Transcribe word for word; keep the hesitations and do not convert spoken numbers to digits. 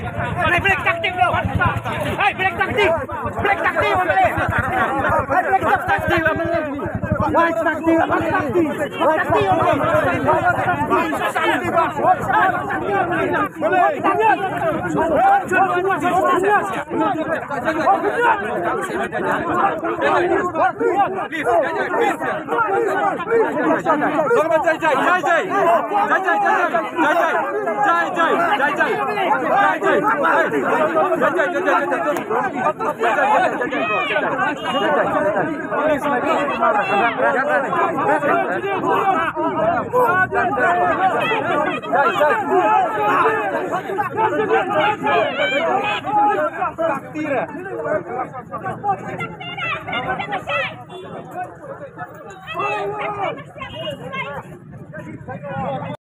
Hey, break tactic, bro. Hey, break tactic. Break tactic, bro. Hey, break tactic, bro. Why tactic, bro? Tactic, bro.